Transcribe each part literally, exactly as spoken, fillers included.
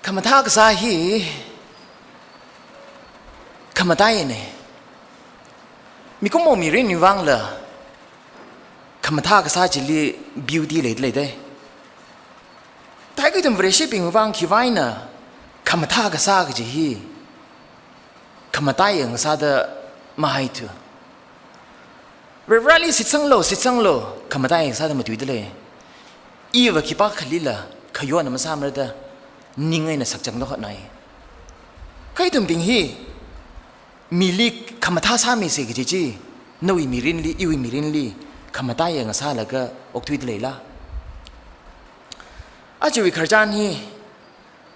Khamathā kasā hi khamataiyana. Mikumo mirinwui vangla khamathā kasā chili beauty leida leidei. Thākha ithum Vareshibingwui vang khiwuivangna khamathā kasā kaji hi khamataiya ngasāda mahaithu. Varivarāli shitsanglu, shitsanglu, khamataiya ngasāda matuida lei. Iva khipākhalila khayonna masāmara da ning eina sakchangda hotnai. Kha ithumbing hi mili khamathā sāmisa kaji chi, nawui mirinli, iwui mirinli khamataiya ngasālaga okthuida leila? Ajawui khararchan hi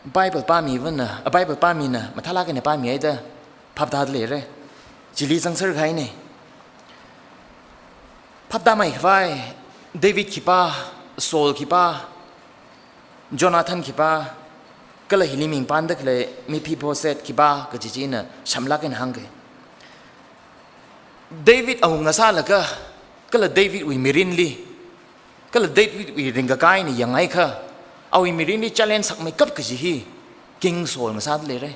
Bible pāmivana, a Bible pāmina mathālāk eina pāmihaida phaptāda leira. Chili zangser kahaina. Phaptāmei khavai, David khipā, Saul khipā, Jonathan khipā, kala hili ming pānda khalei Mephibosheth khipā kaji chi ina shamlāk eina hāngga. David awunga sālaga, kala Davidwui mirinli, kala Davidwui ringkakai eina yangakha, awui mirinli challenge sakmeikap kaji hi King Saul ngasāda leira.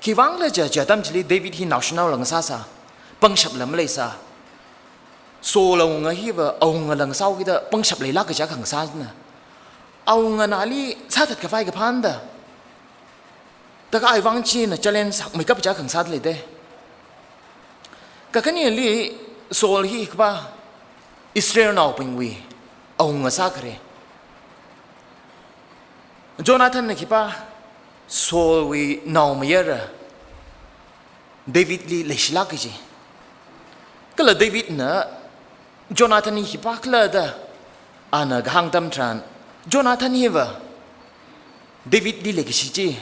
Khiwuivangkhala chiakha chi atam chili David hi naoshinaola ngasāsā, pangshapla maleisā. Saul awunga hiva awungala ngasāhaokida pangshap leilāk kaja khangasāna. Awungana ali sāthat khavai kaphānda, thākha awui vang china challenge sakmeikap kaja khangasāda leidei. Kakhaneli Saul hi khipā Israelnaobingwui awunga sākhare. Jonathanna khipā Saulwui naomayara, Davidli leishilāk kaji. Kala Davidna Jonathan hi khipākhala da ana kahāng atam tharan, Jonathan hiva Davidli leikashi chi,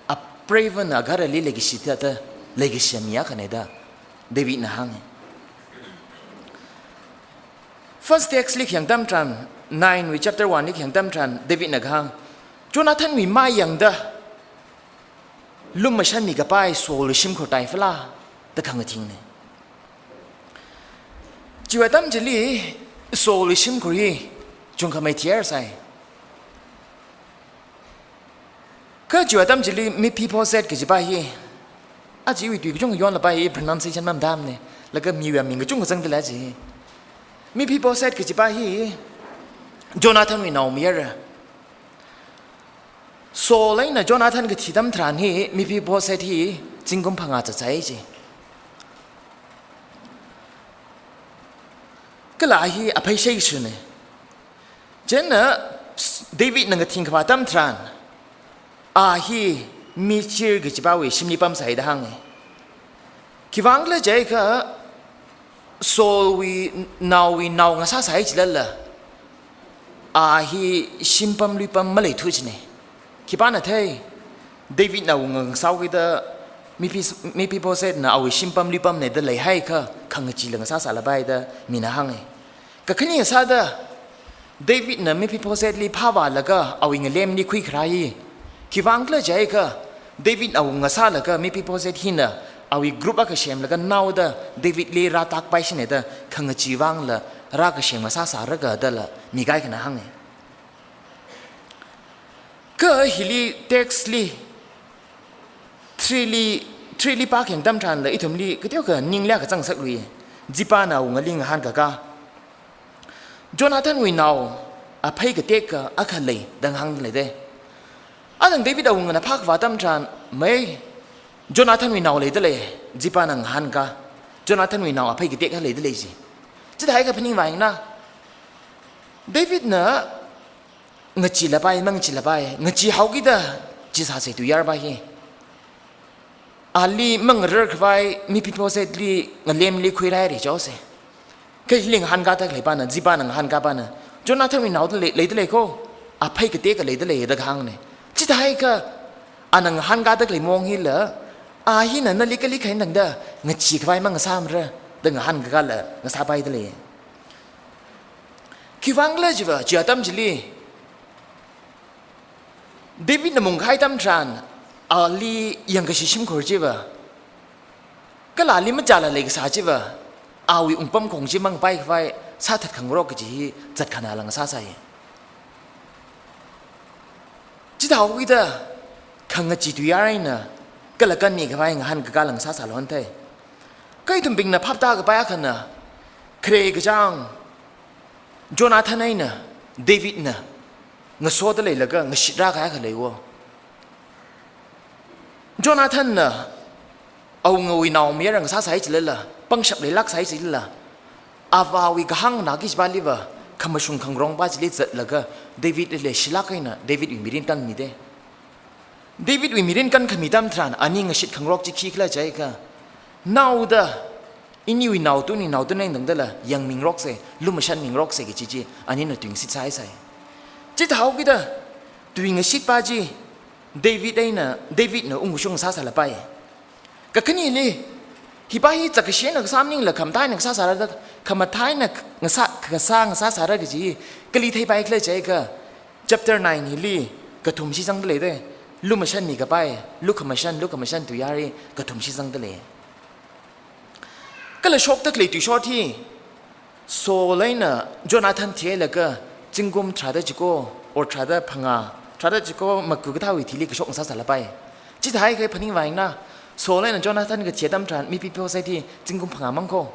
apreivana agarali leikashi thāda leikashi mi akhana da Davidna hānga. First text li khayang atam tharan, nine wui chapter one li khayang atam tharan, Davidna kahāng, Jonathanwui mai yangda lumashanmi kapai Saulwui shimkhur taifala da khangathingna. Chiwui atam chili Saulwui shimkhur hi chungkhamei thiyar sai. Kha chiwui atam chili Mephibosheth kajipa hi, aja iwui tui kachungkha yonlapai, pronunciation mamatamna, laga miwui aming kachungkha zangda lei chi. Mephibosheth kajipa hi Jonathanwui naomayara. Saul eina Jonathan kathi atam tharan hi Mephibosheth hi zingkum phangā zatzai chi. Kala hi aphei sheishuna. Chieina Davidna ngathing khavā atam tharan, a hi Michal kajipawui shimli pamsai da hānga. Khiwuivangkhala jiakha Saulwui naowui nao ngasāsai chilala, a hi shimpam luipam maleithu china. Khipāna thei, Davidna awunga ngasāhaokida Mephi-, Mephiboshethna awui shimpam luipamna da leihaiakha khangachila ngasāsālapai da mina hānga. Kakhane sāda, Davidna Mephiboshethli phāvālaga awui ngalemli khuikharā hi, khiwuivangkhala jiakha, David awunga sālaga Mephibosheth hina awui group akha semlaga naoda Davidli rātakpai shina da khangachee vangla rākasem ngasāsāra kadala mi kaikhana hānga. Kha hili text li, three li, three li pākhayang atam tharanla ithumli kateokha ningli akha zangsakluiya. Zipana awungali ngahānkaka, Jonathanwui nao aphei katekakha akha lei da ngahānda leidei. Athang David awungana phākhavā atam tharan, mei, Jonathanwui nao leida lei, Zipana ngahānka, Jonathanwui nao aphei katekakha leida lei chi. Chithākha phaningvā yangna, Davidna ngacheelapai, mangacheelapai, ngacheehaokida chi sāsai tuiyarpa hi. Ali mangarar khavai Mephiboshethli ngalemli khuirai ri chaose. Kha hili ngahānkada khaleipana, Zipana ngahānkapana, Jonathanwui naoda lei, leida lei ko, aphei katekakha leida lei da kahāngna. Chithākha ana ngahānkada khalei mong hila, a hina nali kalikha eina tangda ngachee khavai mangasāmara da ngahānkakala ngasāpaida lei. Khiwuivangkhala chiva, chi atam chili Davidna mungkahai atam tharan, ali yangkashi shimkhur chiva, kala ali machāla leikasā chiva, awui wungpamkhong chi mangapai khavai sāthat khangarok kaji hi zatkhanāla ngasāsai. Chithāhaokida khangachee tuiyār eina kala kanmi khavai ngahānkakā lāngsā sālon thei. Kha ithumbingna phaptākapai akhana, khare kachāng Jonathan eina Davidna ngasoda leilaga ngashit rākahai akha lei wo. Jonathanna awungawui naomayara ngasāsai chilala, pangshap leilāksai chilala, avāwui kahāng naki chipāliva khamashung khangarongpā chili zatlaga Davidli leishilāk eina Davidwui mirin kanmi de. Davidwui mirin kankhami atam tharan ani ngashit khangarok chi khikhala jiakha, naoda, iniwui naotun, i naotun eina tangdala yangmingarokse, lumashanmingarokse kaji chi anina tuingashit sāhaisai. Chithāhaokida tuingashitpā chi David eina, Davidna ungkashung sāsālapai. Kakhaneli, hipā hi zakkashi eina kasā maningla khamathā eina kasā sāra da, khamathā eina ngasā, kasā ngasā sāra kaji kali theipaikhale jiakha, chapter nine hili kathum shitsangda lei de, lumashanmikapai, lukhamashan, lukhamashan tuiyār hi kathum shitsangda lei. Kala shokda khalei tuishot hi, Saul eina Jonathan thihailaga zingkum tharāda chiko, or tharāda phangā, tharāda chiko maku kathāwui thili kashok ngasāsālapai. Chithāhaiakha phaningvā yangna, Saul eina Jonathan kathi atam tharan Mephibosheth hi zingkum phangā mang kho.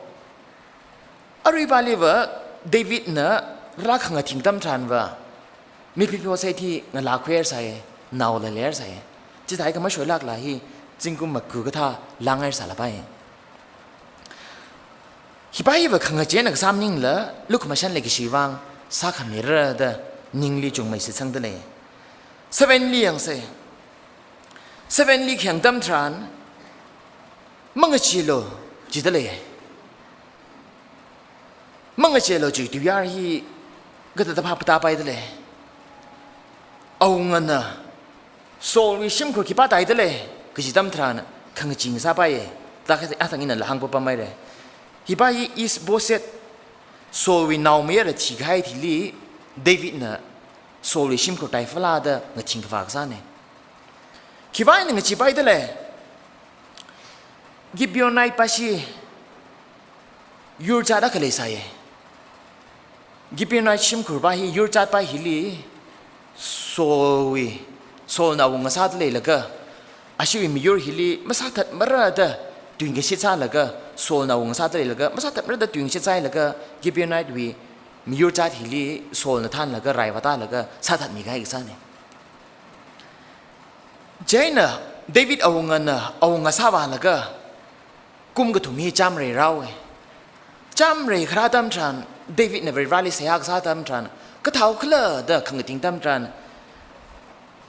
Aruipāliva Davidna rākhangathing atam tharanva Mephibosheth hi ngalākhuiharsai, naola leiharsai. Chithāhaiakha mashoilākla hi zingkum maku kathā lānghaisālapai. Hipā hiva khangachee eina kasā maningla, lukhamashan leikashiwui vang sākhamira da ningli chungmei shitsangda lei. Sevenli yangse. Sevenli khayang atam tharan, mangacheelu jida lei. Mangacheelu chi tuiyār hi kathāda phaptāpaida lei. Awungana Saulwui shimkhur khipā tāida lei kaji atam tharan khangachee ngasāpaiye. Taka athang inala hāngpapamhaire. Hipā hi Ishbosheth, Saulwui naomayara thikahai thili Davidna Saulwui shimkhur tāifala da ngathing khavā kasāne. Khiwui vang eina ngacheepaida lei? Gibeonite pāshi yurchat akha leisāye. Gibeonite shimkhurpā hi, yurchatpā hili Saulwui, Saulna awunga sāda leilaga, ashiwui miyur hili masāthatmara da tuingashit sālaga, Saulna awunga sāda leilaga masāthatmara da tuingashit sālaga, Gibeonitewui miyurchat hili Saulna thānlaga, rai vātālaga sāthatmikahai kasāne. Chieina David awungana awunga sāvālaga kum kathum hi chāmrei rāhaowe. Chāmrei kharā atam tharan, Davidna Varivarali seihā kasā atam tharan, kathāhaokhala da khangathing atam tharan,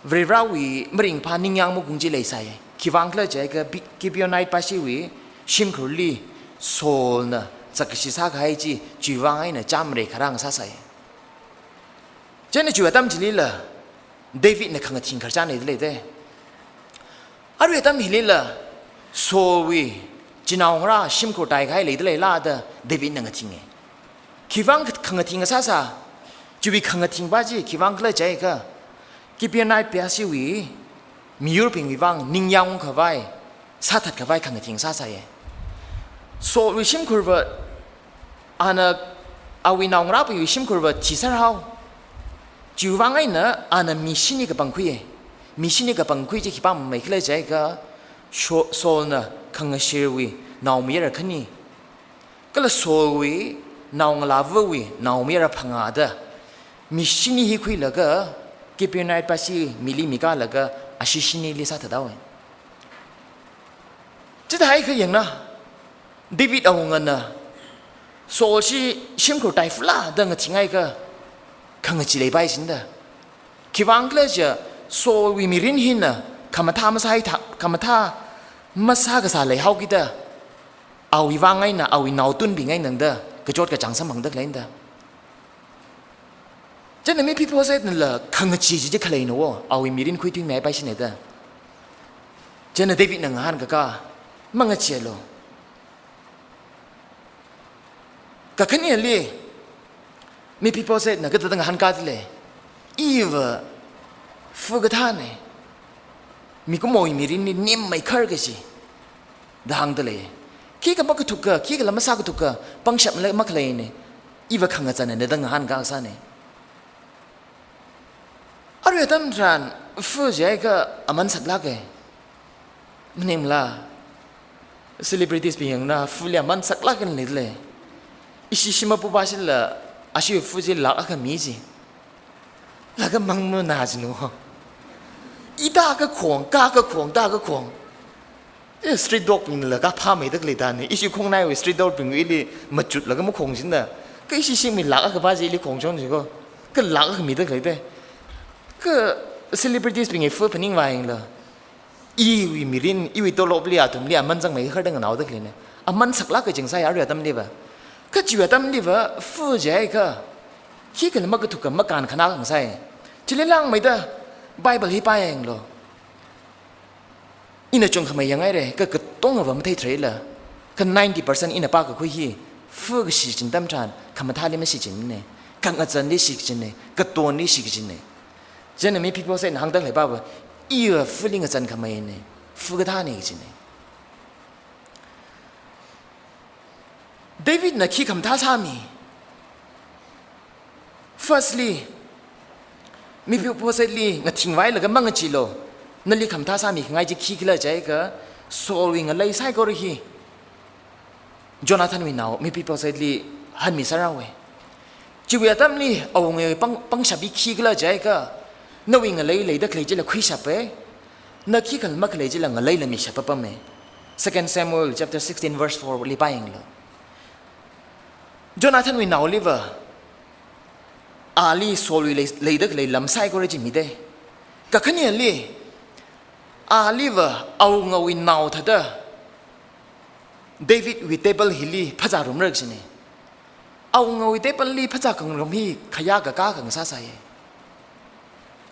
Varivarawui maringkaphā ningyāng magung chi leisāye. Khiwui vangkhala jiakha Bi-, Gibeonite pāshiwui shimkhurli Saulna zakkashi sākahai chi, chiwui vang eina chāmrei kharā ngasāsāye. Chieina chiwui atam chilila Davidna khangathing khararchan leida lei de. Arui atam hilila Saulwui chinaongarā shimkhur tāikahai leida leila da Davidna ngathinge. Khiwui vang khangathing ngasāsā, chiwui khangathingpā chi khiwui vangkhala jiakha, Gibeonite pāshiwui miyurbingwui vang ningyāng khavai, sāthat khavai khangathing sāsāye. Saulwui shimkhurva, ana awui naongarābingwui shimkhurva thiserhao. Chiwui vang eina ana mi shini kapangkhuiye. Mi shini kapangkhui chi khipāmeikhala jiakha, Sho-, Saulna khangashirwui naomayara khani, kala Saulwui naongalāvawui naomayara phangā da mi shini hi khuilaga, Gibeonite pāshi mili mikālaga ashi shinili sāthathaowe. Chithāhaiakha yangna, David awungana Saul chi shimkhur tāifala da ngathingakha khangachee leipai sinda. Khiwui vangkhala jiakha Saulwui mirin hina khamathā masātha, khamathā masākasā leihaokida, awui vang eina, awui naotunbing eina tangda kachot kachāng samphangda khaleina da. Chieina Mephibosheth nala khangachee chi chi khaleina wo, awui mirin khuithuimihaipai shine da. Chieina Davidna ngahānkakā, mangacheelu. Kakhaneli Mephiboshethna kathāda ngahānkada lei? Iva fu kathāne, mikumowui mirinli nemmeikhar kaji da hāngda lei. Khikha makathuka, khikhala masākathuka pangshap makhaleine, iva khangazanna da ngahānkasāne. Atam tharan fu jiakha aman saklāka. Maningla, celebrities bing yangna fuli aman saklāk eina leidalei. Ishi shim mapupa shila, ashi fu chi lakh akha mi ji. Laga mangmana jinu. Ita kakhong, ka kakhong, ta kakhong. Eh, street dog bingla kaphāmeida khalei thāni. Ishi khongnaiwui street dog bing ili machutlaga makhong jina. Kha ishi shimwui lakh akha pa chi ili khongchon jiko. Kha lakh akha mida khalei te. Kha celebrities bingwui fu phaningvā yanglu. Iwui mirin, iwui tolopli, athumli aman zangmei kharda nganaoda khaleina. Aman saklāka jingsai arui atamliva. Kha chiwui atamliva, fu jiakha, khikhala makathuk kha makān khanā khangasai. Chili langmeida, Bible hi pāyanglu. Ina chungkhamei yangngaira, kha katongava matheithareila. Kha ninety percent ina pākakhui hi, fu kashi ching atam tharan, khamathāli mashi chingna. Khangazanli shi kajina, katonli shi kajina. Chieina Mephiboshethna hāngda khalei pava, iva fuli ngazan khameina, fu kathāna kajina. Davidna khi khamathā sāmi. Firstly, Mephiboshethli ngathingvailaga mangacheealu. Nali khamathā sāmikhangai chi khikhala jiakha, Saulwui ngalei saikora hi Jonathanwui nao Mephiboshethli hanmi sāra haowa. Chiwui atamli awunga pang, pangshap hi khikhala jiakha, nawui ngalei leida khalei chila khuishapa, na khikhala makhalei chila ngaleila mishap papama. Second Samuel chapter sixteen verse four li pāyanglu. Jonathanwui naoliva, ali Saulwui lei, leida khalei lam saikora chi mida. Kakhaneli, aliva awungawui nao thāda, Davidwui table hili phazā ngarumra kajina. Awungawui table li phazā khangarum hi khayā kakā khangasā sāya.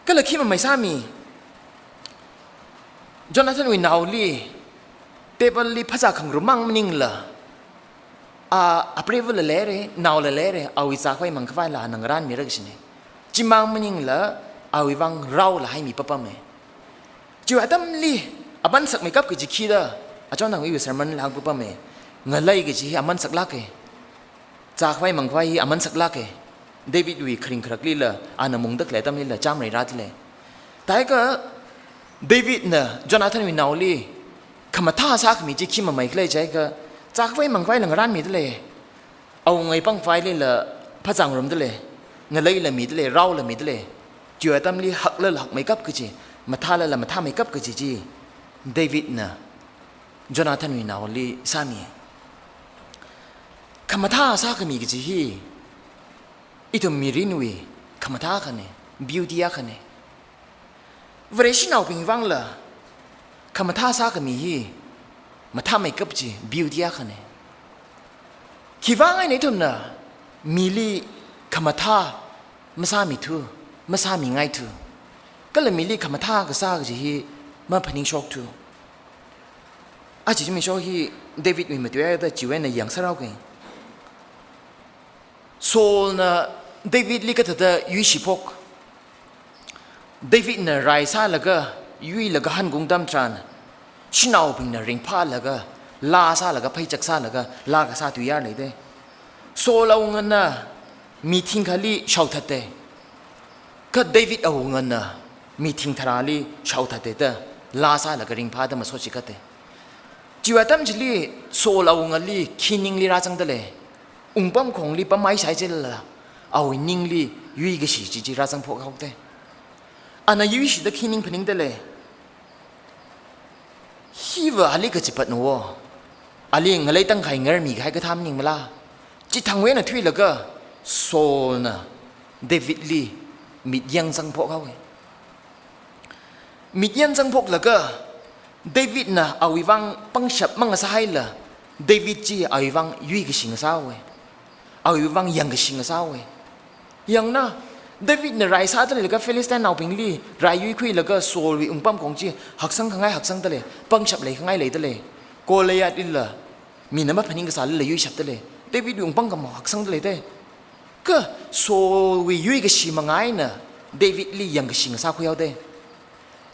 Kala khi mamei sāmi, Jonathanwui naoli table li phazā khangarum mang maningla, a, apreivali leira, naoli leira, awui zākhavai mangkhavaila ana ngaranmira kajina. Chimang maningla, awui vang raola haimi papama. Chiwui atamli, aman sakmeikap kaji khida, achon nang iwui sermon la hāngpapama. Ngalei kaji hi aman saklāka. Zākhavai mangkhavai hi aman saklāka. Davidwui kharing kharaklila, ana mungda khalei atamlila, chāmrei rādalei. Thākha Davidna Jonathanwui naoli khamathā sākhami chi khi mameikhala jiakha, zākhavai mangkhavaila ngaranmidalei. Awunga pangkhavailila phazā ngarumdalei, ngaleila midalei, raola midalei. Chiwui atamli haklala hakmeikap kaji, mathālala mathāmeikap kaji chi Davidna Jonathanwui naoli sāmi. Khamathā sākhami kaji hi ithum mirinwui khamathā akhana, beauty akhana. Vareshinaobing vangla khamathā sākhami hi mathāmeikap chi beauty akhana. Khivang eina ithumna mili khamathā masāmithu, masāmingaithu. Kala mili khamathā kasā kaji hi maphaningshokthu. Aja zimiksho hi Davidwui matuihaida chiwui eina yangsārao kei. Saulna Davidli kathāda yuishiphok. Davidna rai sālaga, yuilaga hangung atam tharan, shanaobingna ringphālaga, laa sālaga, pheichak sālaga, laa kasā tuiyar leida. Saul awungana mi thingkhali shaothatta. Kha David awungana mi thingtharāli shaothatta da, laa sālaga ringphāda masot chikatta. Chiwui atam chili Saul awungali khi ningli rāzangdalei. Wungpamkhongli pamhaisai chilala, awui ningli yuikashi chi chi rāzangphok haoda. Ana yuishida khi ning phaningdalei. Hiva ali kachipatna wo. Ali ngalei tangkhai ngarmikahai kathā maningmala. Chithangwui eina thuilaga Saulna Davidli mityang zangphok haowa. Mityang zangphoklaga Davidna awui vang pangshap mangasāhaila, David chi awui vang yuikashi ngasāhaowa. Awui vang yangkashi ngasāhaowa. Yangna, Davidna rai sādalei laga Philistinaobingli rai yuikhuilaga Saulwui wungpamkhong chi haksang khangai haksangdalei, pangshap leikhangai leidalei. Goliathlila, mina maphaning kasālila yuishapdalei. Davidwui wungpamkhong haksangdalei da. Kha Saulwui yuikashi manga eina Davidli yangkashi ngasākhui haoda.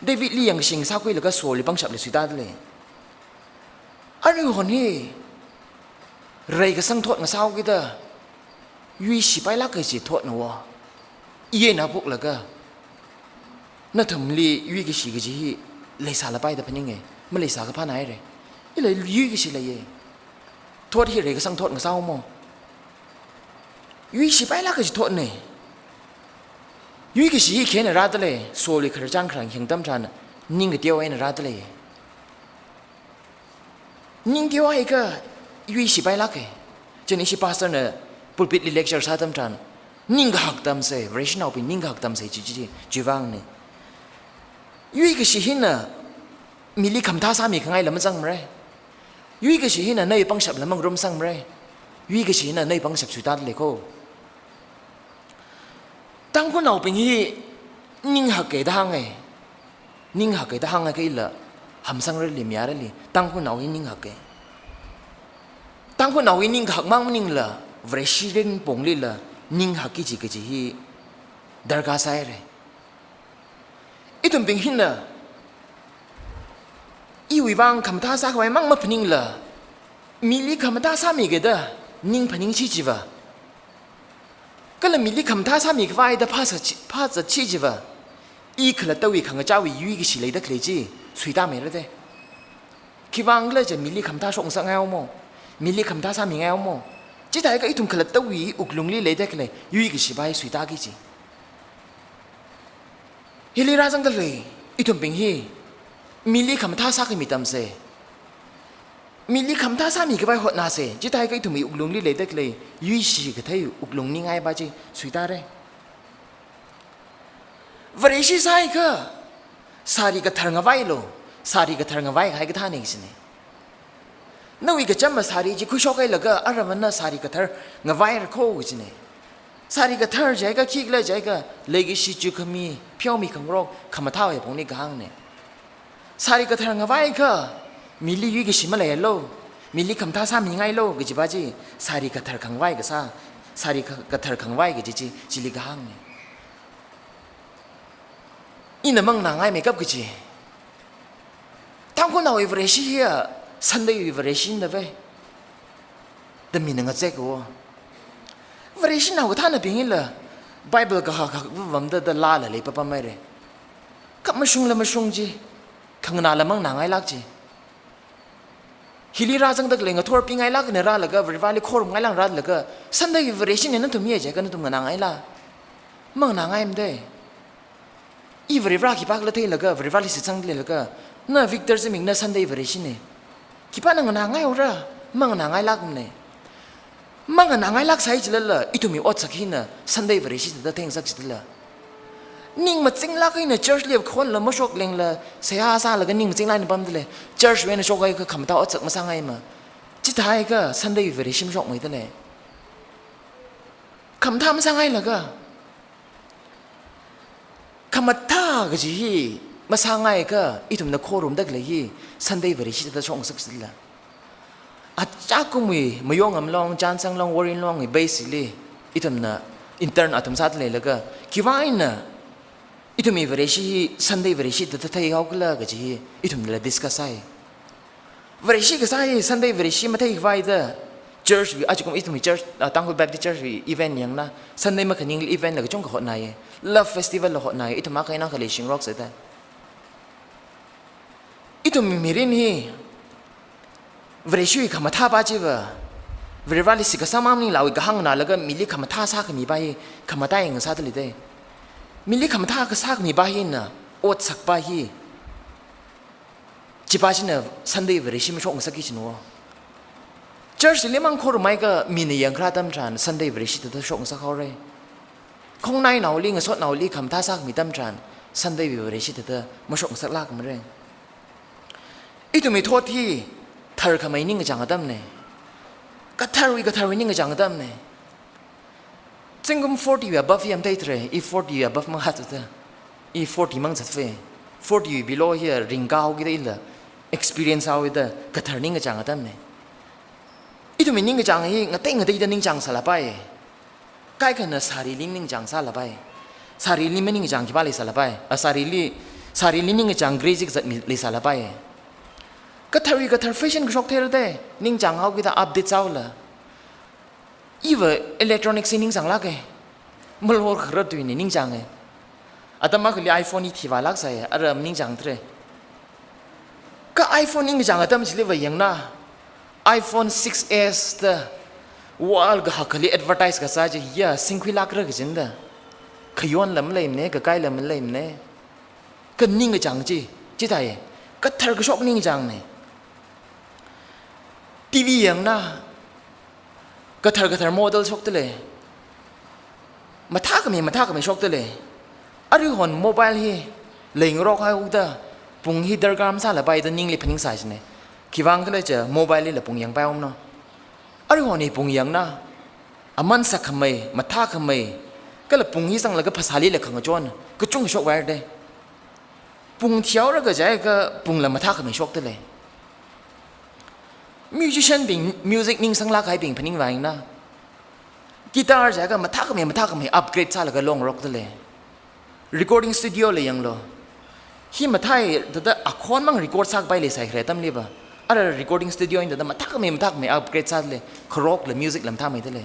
Davidli yangkashi ngasākhuilaga Saulli pangshapli suitādalei. Aruihon hi, reikasang thot ngasāhaokida, yuishipailāk kaji thotna wo. I eina phoklaga, Nathumli yuikashi kaji hi leisālapai da phaninge, maleisā kaphā naire. Ila yuikashi leiye. Thot hi reikasang thot ngasāomo. Yuishipailāk kaji thotne. Yuikashi hi khina rādalei, soli khararchān kharang hing atam tharan, ning kateo eina rādalei. Ning teohaiakha yuishipailāke. Chieina ishi pastor na pulpit li lecture sā atam tharan, ningkahak tamsei, Vareshinaobing ningkahak tamsei chi, chi, chi, chiwuivāngne. Yuikashi hina mili khamathā sāmi khangaila mazangmare. Yuikashi hina nawui pangshapla mangarumsangmare. Yuikashi hina nawui pangshap suitālei ko. Tangkhulnaobing hi ninghake da hānge. Ninghake da hānga kaila hamsangrali mayarali. Tangkhulnao hi ninghake. Tangkhulnao hi ningkahak mang maningla, Vareshi ringkaphunglila ninghakki kaji kaji hi darkar sāhaire. Ithumbing hina iwuivāng khamathā sākhavai mang maphaningla, mili khamathā sāmige da ning phaningshi chiva. Kala mili khamathā sāmi khavai da phāzatshi, phāzatshi chiva, i khalattawui khangachāwui yuikashi leida khalei chi suitāmeira de. Khiwuivāngkhala jiakha mili khamathā shokngasakngaihaomo, mili khamathā sāmingaihaomo. Chithākha ithum khalattawui wuklungli leida khalei yuikashi va hi suitāki kaji. Hili rāzangda khalei ithumbing hi mili khamathā sākhami tamsei. Mili khamathā sāmi khavai hotnāsei. Chithākha ithumwui wuklungli leida khalei yuishi kathei wuklung ningai va chi suitāre. Vareshi sāhaiakha sari kathar ngavailu, sari kathar ngavaikahai kathāne kajine. Nawui kachama sari chi khuishokhailaga aramana sari kathar ngavaira ko kajine. Sari kathar jiakha khikhala jiakha leikashi chukhami, pheomi khangarok, khamathāwui apongli kahāngne. Sari kathar ngavaiakha mili yuikashi maleilu, mili khamathā sāmingailu kaji va chi, sari kathar khangavai kasā, sari ka-, kathar khangavai kaji chi, chili kahāngne. Ina manganāngai makeup kaji. Tangkhulnaowui Vareshi hiya Sunday wui Vareshi nda ve da mina ngazek wo. Vareshinao kathānabing hila Bible kahak hak vamda da lala leipapam haire. Kha mashungla mashung chi, khanganāla manganāngailāk chi. Hili rāzangda khalei ngathor pingailāk eina rālaga, Vareli khorumngailāk eina rālaga, Sunday wui Vareshine nathum ye jiakha nathum nganāngaila? Manganāngaimade. I Vareli khipākhala theilaga, Vareli shitsangda leilaga, na Victor Zimik na Sunday Vareshine. Khipāna nganāngaiura? Manganāngailākmane. Manganāngailāk sāi chilala, ithumwui otsak hina Sunday Vareshi thāda theingasak chilala. Ning mazinglāk eina church li khonla mashoklengla, seihā sālaga ning mazinglāk eina pamdalei. Church wui eina shokhaiakha khamathā otsak masāngaima. Chithākha Sunday Vareshi mashokmeidalei. Khamathā masāngailaga. Khamathā kaji hi masāngaiakha ithumna khorumda khalei hi Sunday Vareshi thāda shokngasak chilala. Achakumwui Mayongnam long, Chansanglong, Warinlongwui base li ithumna intern athum sāda leilaga, khiwuivāng eina ithumwui Vareshi hi Sunday Vareshi thāda theihaokhala kaji hi ithumla discuss sāi. Vareshi kasā hi Sunday Vareshi matheikhavai da church wui, achakum ithumwui church, ah, Tangkhul Baptist Church wui event yangna, Sunday makhaning event la kachungkha hotnai, Love Festival la hotnai, ithum akha eina akha leishingroksa da. Ithumwui mirin hi Vareshiwui khamathā va chiva, Vareli shitkasang maningla awui kahāng nganālaga mili khamathā sākhami va hi khamathā yang sādalei de. Mili khamathā kasākhami va hina otsak va hi, chi va china Sunday Vareshi mashokngasakki kajina wo. Church li mang khorumhaiakha mina yangkharā atam tharan Sunday Vareshi thāda shokngasakhaore. Khongnainaoli, ngasotnaoli khamathā sākhami atam tharan Sunday Vareshi thāda mashokngasaklākmare. Ithumwui thot hi tharkhamei ningkachāng atamne. Katharwui, katharwui ningkachāng atamne. Zingkum forty wui above hi yamtei thre, i forty wui above mang hatu ta. I forty mang zatfe. Forty wui below hi ringkahaokida ila experience haoda kathar ningkachāng atamne. Ithumwui ningkachāng hi ngatei ngateida ningchāng sālapai. Kaikhana sarili ningchāng sālapai. Sarili maningchāng khipā leisālapai. A, sarili, sarili ningchāng crazy kazat mi leisālapai. Katharwui kathar fashion kashok theira de, ningchāng haokida update sāhaola. Iva electronics hi ningchānglāke. Malor kharar tuina ningchānge. Atam akhali iPhone hi thivālāksai, ara maningchāngthre. Kha iPhone ningchāng atam chiliva yangna, iPhone six S da world kahak akhali advertise kasā chi, ya, singkhuilākra kajina da. Khayonla maleimana, kakaila maleimana. Kha ningchāng chi, chithāya. Kha tharkashok ningchāngna. TV yangna, kathar kathar model shokdalei. Mathākhamei, mathākhamei shokdalei. Aruihon mobile hi leingarok haihaoda, pung hi darkar masālapai da ningli phaningsā china. Khiwuivang khala cha mobile lila pung yangpaihaomanao. Aruihon hi pung yangna, aman sakkhamei, mathākhamei, kala pung hi zanglaga phasālila khangachon kachungkha shokvāra da. Pung thihaora kajiakha pungla mathākhamei shokdalei. Musician bing, music ningsanglāk kahaibing phaningvāyangna, guitar jiakha mathākhamei, mathākhamei upgrade sālaga longrokdalei. Recording studio la yanglu. Hi mathāi thāda akhonmang record sākapai leisai khare atamliva, ara recording studio eina thāda mathākhamei, mathākhamei upgrade sādalei. Kharokla music la mathāmeidalei.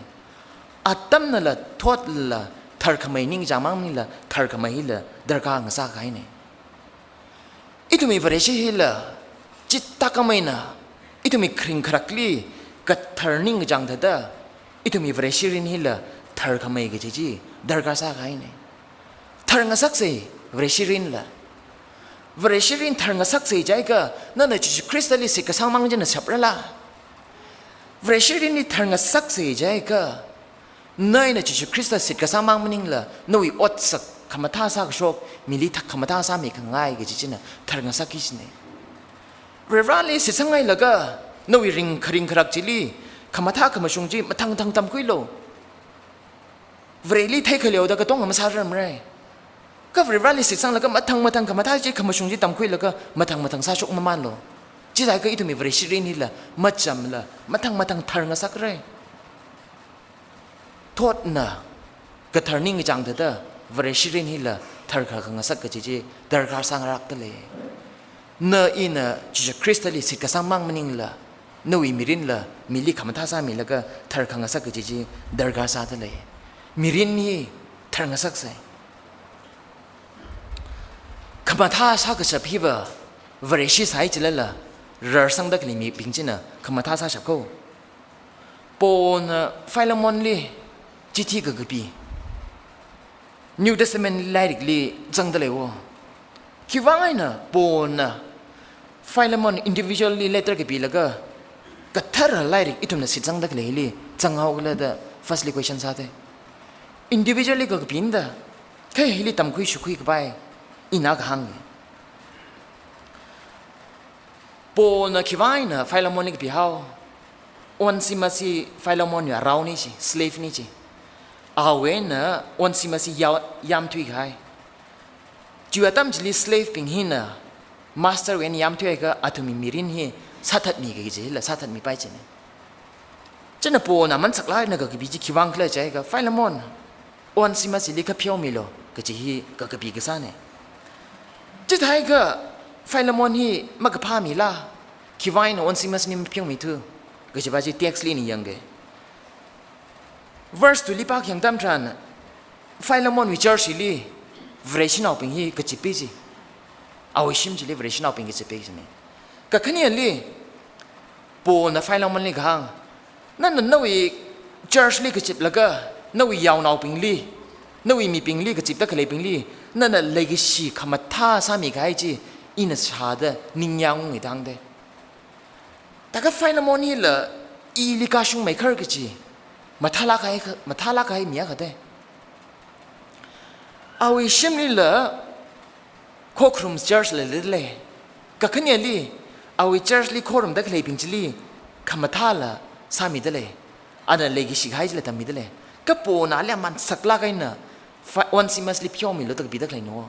Atamnala, thotla, tharkhamei ningchāngmang maningla, tharkhamei hila darkar ngasā kahaina. Ithumwui Vareshi hila chithākhameina, ithumwui kharing kharakli kathar ningchāng thāda, ithumwui Vareshi mirin hila tharkhamei kaji chi darkar sākahaina. Tharngasaksei Vareshi mirinla. Vareshi mirin tharngasaksei jiakha, nana Jesu Khristali shitkasangmang china shaprala? Vareshi mirin hi tharngasaksei jiakha, na eina Jesu Khrista shitkasangmang maningla, nawui otsak khamathā sākashok, mili thak khamathā sāmikhangai kaji china tharngasakki kajina. Varivarali shitsanghailaga, nawui ring kharing kharak chili khamathā khamashung chi mathang mathang tamkhuilu. Vareli theikhaleihaoda katonga masārarmara. Kha Varivarali shitsanglaga mathang mathang khamathā chi, khamashung chi tamkhuilaga mathang mathang sāshok mamanlu. Chijiakha ithumwui Vareshi mirin hila machamla, mathang mathang tharngasakra. Thotna kathar ningchāng thāda, Vareshi mirin hila tharkhangasak kaji chi darkar sāngarakdalei. Na ina Jesu Khristali shitkasangmang maningla, nawui mirinla mili khamathā sāmilaga tharkhangasak kaji chi darkar sādalei. Mirin hi tharngasaksei. Khamathā sākashap hiva Vareshi sāhai chilala, rarsangda khalei mibing china khamathā sāshap kho. Paulna Philemonli chithi kakapi, New Testament lairikli zangdalei wo. Khiwuivang eina Paulna Philemon individually letter kapilaga, kathara lairik ithumna shitsangda khaleili zanghaokhala da firstly question sāda. Individually kakapina da, kha hili tamkhui shukhui kapai ina kahāng. Paulna khiwuivang eina Philemonli kapihao? Onesimus hi Philemonwui araona chi, slave na chi. Awui eina Onesimus hi yao-, yamthui kahai. Chiwui atam chili slave bing hina master wui eina yamthuiakha athumwui mirin hi sāthatmi kaji chila sāthatmipai china. China Paulna aman saklāk eina kakapi chi khiwuivang khala jiakha, Philemon, Onesimus hili kapheomilu kaji hi kakapi kasāna. Chithākha Philemon hi makaphāmila, khiwuivang eina Onesimus hi mapheomithu kajiva chi text li ina yangga. Verse two li pākhayang atam tharan, Philemonwui church hili Vareshinaobing hi kazippai chi. Awui shim chili Vareshinaobing kazippai china. Kakhaneli, Paulna Philemonli kahāng, nana nawui church li kaziplaga, nawui yaonaobingli, nawui mibingli kazipda khaleibingli nana leikashi khamathā sāmi kahai chi ina shāda ningyāng ungitangda. Thākha Philemon hila ili kashungmeikhar kaji mathālāk kahai, mathālāk kahai mi akhada. Awui shimlila khokharum church la leidalei. Kakhaneli, awui church li khorumda khaleibing chili khamathāla sāmidalei. Ana leikashi kahai chila tammidalei. Kha Paulna ali aman saklāk eina Phi-, Onesimus li pheomilu da kapida khaleina.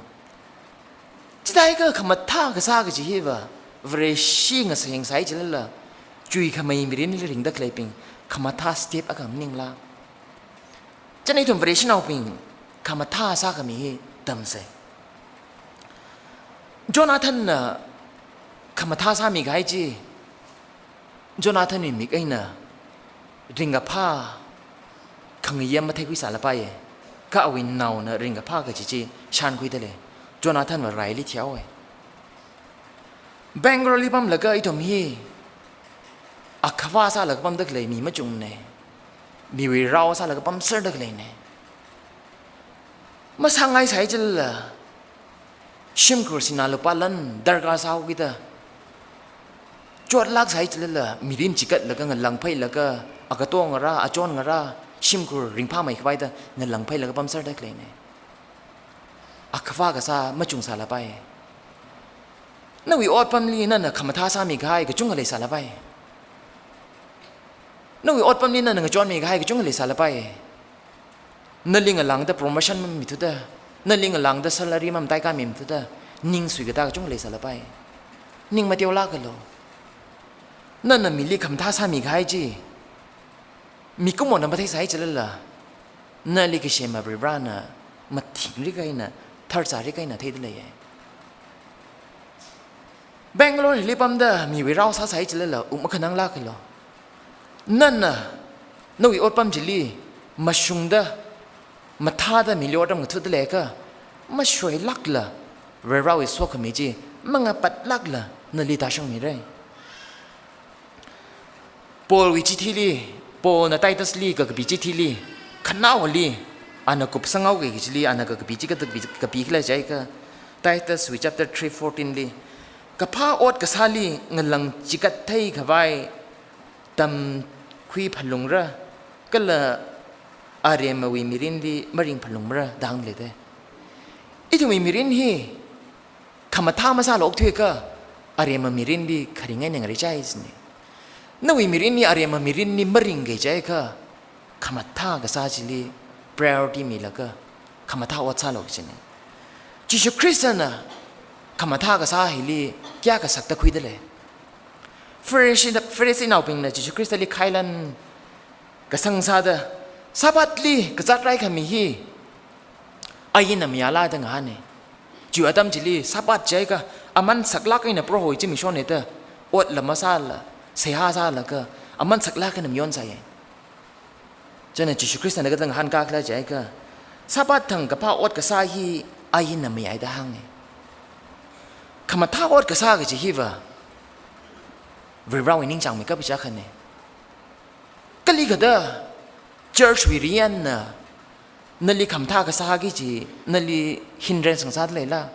Chithākha khamathā kasā kaji hiva Vareshi ngasāyang sāhai chilala, chuikhamei mirinli ringda khaleibing khamathā step akha maningla? China ithum Vareshinaobing khamathā sākhami hi tamsei. Jonathanna khamathā sāmi kahai chi, Jonathanwui mik eina ringkaphā khangayām matheikhui sālapaiya. Kha awui naona ringkaphā kaji chi shānkhuida lei. Jonathanva raili thihaowa. Bangalore li pamlaga ithum hi akhava sālaga pamda khalei mi machungna. Miwui rao sālaga pamserda khaleina. Masāngaisai chilala, shimkhur sinā lupā lan darkar sāhaokida, chotlāksai chilala, mirin chikatlaga, ngalāngphailaga, akato ngarā, achon ngarā, shimkhur ringphāmei khavaida ngalāngphailaga pamserda khaleina. Akhava kasā machungsālapai. Nawui otpamli nana khamathā sāmikahai kachungkha leisālapai. Nawui otpamli nana ngachonmikahai kachungkha leisālapai. Nali ngalāngda promotion mamithuda, nali ngalāngda salary mamataikāmithuda, ning suikatā kachungkha leisālapai. Ning mateolākalu. Nana mili khamathā sāmikahai chi mikumona matheisai chilala, nali kasema Varivarana mathingrik eina, tharzārik eina theida leiya. Bangalore hili pamda miwui rao sāsai chilala, um akhananglākalu. Nana nawui otpam chili mashungda, mathāda mili otram ngathutda leiakha, mashoilākla Varivarawui sokhami chi mangapatlākla nali tāshungmira. Paulwui chithili, Paulna Titusli kakapi chithili, khanaowali, ana kupsanghaoki kajili, ana kakapi chi kathā kapi, kapi khala jiakha, Tituswui chapter three fourteen li, kaphā ot kasāli ngalāng chikatthei khavai tamkhui phalungra, kala aremawui mirinli maring phalungmara da hāngda leida. Ithumwui mirin hi khamathā masāla okthuiakha, arema mirinli kharing eina ngareichai jina. Nawui mirinli arema mirinli maringki jiakha, khamathā kasā chili priority milaga, khamathā ot sālu jina. Jishu Khristana khamathā kasā hili kayākha sakta khuida lei. Pharisee, Pharisee naobingna Jishu Khristali khailan kasang sāda, Sabbathli kazāt raikhami hi ainna mayāla da ngahāna. Chiwui atam chili Sabbath jiakha aman saklāk eina Prohowui zimikshonna da, otla masāla, seihā sālaga, aman saklāk eina mayonsāya. Chieina Jishu Khristana kathāda ngahānkā khala jiakha, Sabbath thang kaphā ot kasā hi ainna mayāi da hānga. Khamathā ot kasā kaji hiva Varivarawui ningchāngmeikap chi akhana. Kalikha da church wui riyanna nali khamathā kasā kaji nali hindrance ngasāda leila?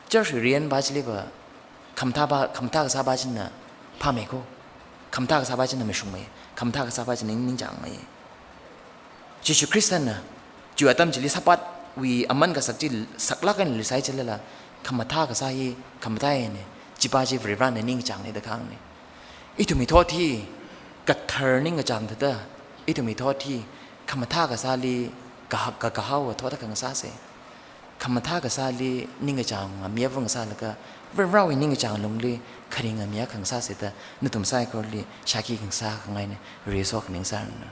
Church wui riyan pa chiliva khamathā pa, khamathā kasā pa china phāmei ko. Khamathā kasā pa china mashungmei. Khamathā kasā pa china ningchāngmei. Jishu Khristana chiwui atam chili Sabbath wui aman kasak chi saklāk eina leisai chilala, khamathā kasā hi khamathāna, chi pa chi Varivarana ningchāngna da kahāngna. Ithumwui thot hi kathar ningkachāng thāda, ithumwui thot hi khamathā kasāli ka, ka, kahaowa thot akha ngasāsa. Khamathā kasāli ningkachāng ngamiya vang sālaga, Varivarawui ningkachāng lungli kharing ngamiya khangasāsa da, nathum saikorali shākhi khangasā khangaina, Varivarana sokhami ngasāranu.